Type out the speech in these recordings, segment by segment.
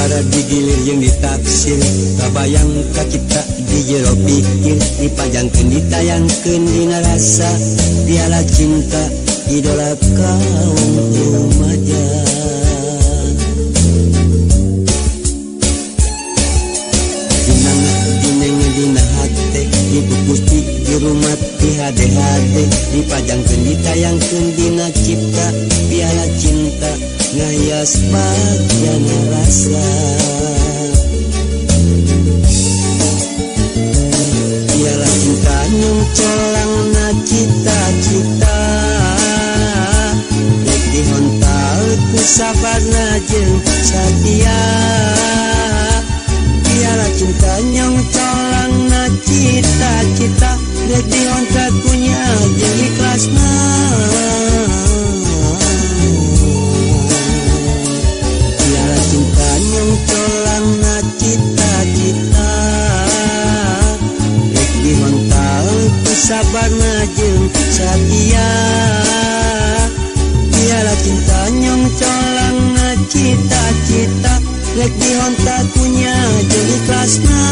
Dikulara digilir jeung ditaksir, kabayang kacipta di jero pikir, dipajangkeun ditayangkeun dina rasa piala cinta idola kaum rumaja. Dina dina hate dipupusti di rumah di hade-hade, dipajangkeun ditayangkeun dina cipta piala cinta ngahias bagian rasa. Piala cinta nyung colangna cita-cita, rek dihontal ku sabarna jeung satia. Piala cinta nyung colangna cita-cita, rek dihontal ku nya jeung ikhlasna. Piala cinta nyung colangna cita-cita, rek dihontal ku sabarna jeung satia. Piala cinta nyung colangna cita-cita, rek dihontal ku nya jeung ikhlasna.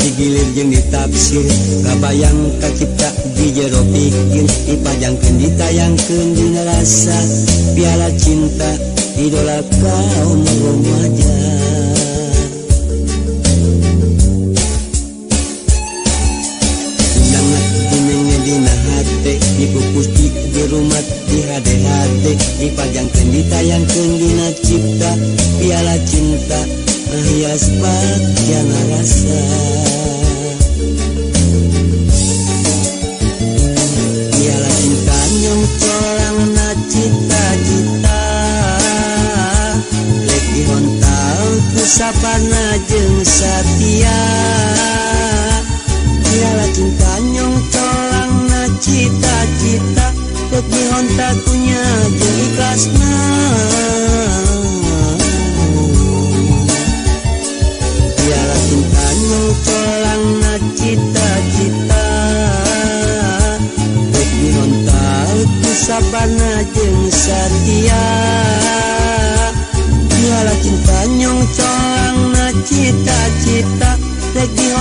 Digilir jeung ditaksir, kabayang kacipta di jero pikir, dipajangkeun ditayangkeun dina rasa piala cinta idola kaum rumaja. Dina dina hate dipupusti di rumah di hade-hade, dipajangkeun ditayangkeun dina cipta piala cinta ngahias bagian rasa. Piala cinta nyung colangna cita-cita, rek dihontal ku sabarna jeung satia. Piala cinta nyung colangna cita-cita, rek dihontal ku nya jeung ikhlasna. Piala cinta nyung colangna cita-cita, rek dihontal ku sabarna jeung satia. Piala cinta nyung colangna cita-cita, rek dihontal